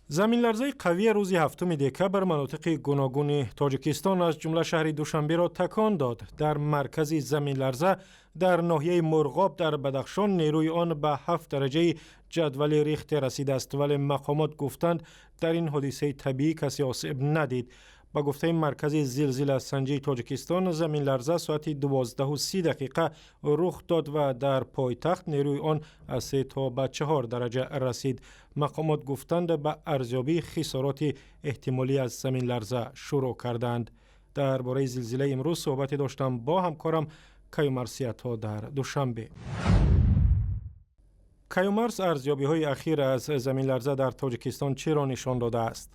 Заминларзаи қавие рӯзи 7 декабр манотиқи гуногуни Тоҷикистон, аз ҷумла шаҳри Душанберо такон дод. Дар маркази заминларза, дар ноҳияи Мурғоб дар Бадахшон, нерӯи он ба 7 дараҷаи ҷадвали Рихтер расидааст, вале мақомот гуфтанд, дар ин ҳодисаи табиӣ касе осеб надид. Ба гуфтаи Маркази зилзиласанҷии Тоҷикистон, заминларза соати 12:30 рух дод ва дар пойтахт нерӯи он аз 3 то ба 4 дараҷа расид. Мақомот гуфтанд, ба арзёбии хисороти эҳтимолӣ аз заминларза шурӯъ кардаанд. Дар бораи зилзилаи имрӯз суҳбате доштам бо ҳамкорам Каюмарс Ято дар Душанбе. Каюмарс, арзёбиҳои ахир аз заминларза дар Тоҷикистон чиро нишон додааст?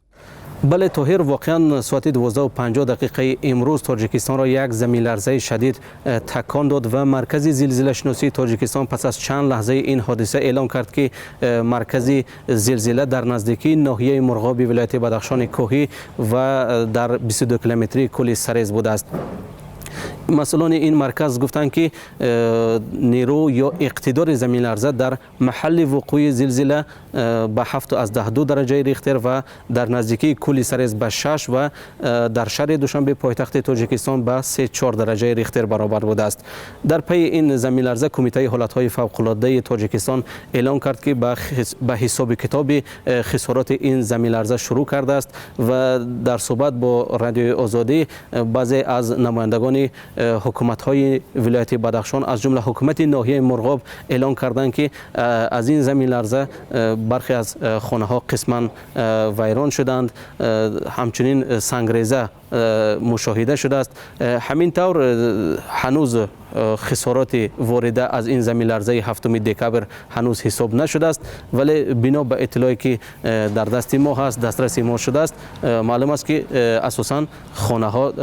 Бале, Тоҳир, воқеан соати 12:50 дақиқаи имрӯз Тоҷикистонро як заминларзаи шадид такон дод ва Маркази зилзилашиносии Тоҷикистон пас аз чанд лаҳзаи ин ҳодиса эълон кард, ки маркази зилзила дар наздикии ноҳияи Мурғоби вилояти Бадахшони Кӯҳӣ ва дар 22 километрии кӯли Сарез будааст. Масъулони ин марказ гуфтанд, ки нерӯ ё иқтидори заминларза дар маҳалли вуқӯи зилзила ба 7,2 дараҷаи Рихтер ва дар наздикии кӯли Сарез ба 6 ва дар шаҳри Душанбе, пойтахти Тоҷикистон, ба 3-4 дараҷаи Рихтер баробар будааст. Дар пайи ин заминларза Кумитаи ҳолатҳои фавқулоддаи Тоҷикистон эълон кард, ки ба ҳисоби китоби хисороти ин заминларза шурӯъ кардааст. Ва дар суҳбат бо Радиои Озодӣ баъзе аз намояндагони ҳукуматҳои вилояти Бадахшон, аз ҷумла ҳукумати ноҳияи Мурғоб, эълон карданд, ки аз ин заминларза бархе аз хонаҳо қисман вайрон шуданд, ҳамчунин сангреза мушоҳида шудааст. Ҳамин тавр, ҳанӯз хисороти ворида аз ин заминларзаи 7 декабр ҳанӯз ҳисоб нашудааст, вале бино ба иттилое, ки дар дасти мо ҳаст, дастраси мо шудааст, маълум аст, ки асосан хонаҳо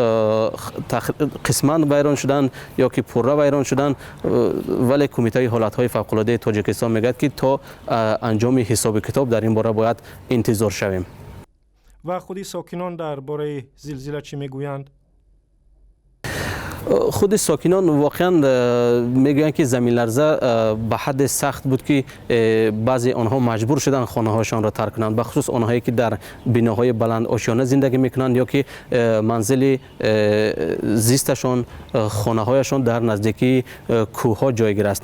қисман вайрон шуданд ё ки пурра вайрон шуданд. Вале Кумитаи ҳолатҳои фавқулодаи Тоҷикистон мегӯяд, ки то анҷоми ҳисоби китоб дар ин бора бояд интизор шавем. Ва худи сокинон дар бораи зилзила чӣ мегӯянд? Худи сокинон воқеан мегӯянд, ки заминларза ба ҳадде сахт буд, ки баъзе онҳо маҷбур шуданд хонаҳояшонро тарк кунанд, бахусус онҳое, ки дар биноҳои баландошёна зиндагӣ мекунанд ё ки манзили зисташон, хонаҳояшон дар наздикии кӯҳҳо ҷойгир аст.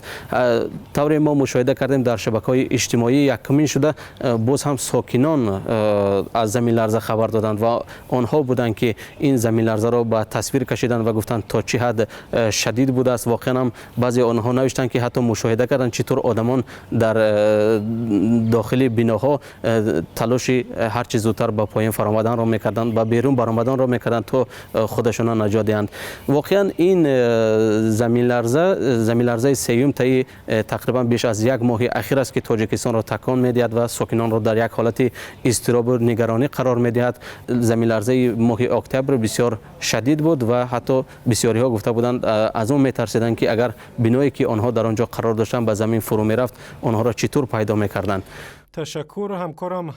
Тавре мо мушоҳида кардем дар шабакаҳои иҷтимоӣ, якумин шуда боз ҳам сокинон аз заминларза хабар доданд ва онҳо буданд, ки ин заминларзаро ба тасвир кашиданд ва гуфтанд, то чӣ ҳад шадид будааст. Воқеан ҳам баъзе онҳо навиштанд, ки ҳатто мушоҳида карданд, чӣ тур одамон дар дохили биноҳо талоши ҳарчи зудтар ба поён фаромаданро мекарданд, ба берун баромаданро мекарданд, то худашонро наҷот диҳанд. Воқеан ин заминларза заминларзаи сеюм таи тақрибан беш аз як моҳи ахир аст, ки Тоҷикистонро такон медиҳад ва сокинонро дар як ҳолати изтиробу нигаронӣ қарор медиҳад. Заминларзаи моҳи октябр бисёр шадид буд ва ҳатто бисёриҳо гуфта буданд, аз он метарсиданд, ки агар биное, ки онҳо дар он ҷо қарор доштанд, ба замин фурӯ мерафт, онҳоро чӣ тур пайдо мекарданд. Ташаккур, ҳамкорам.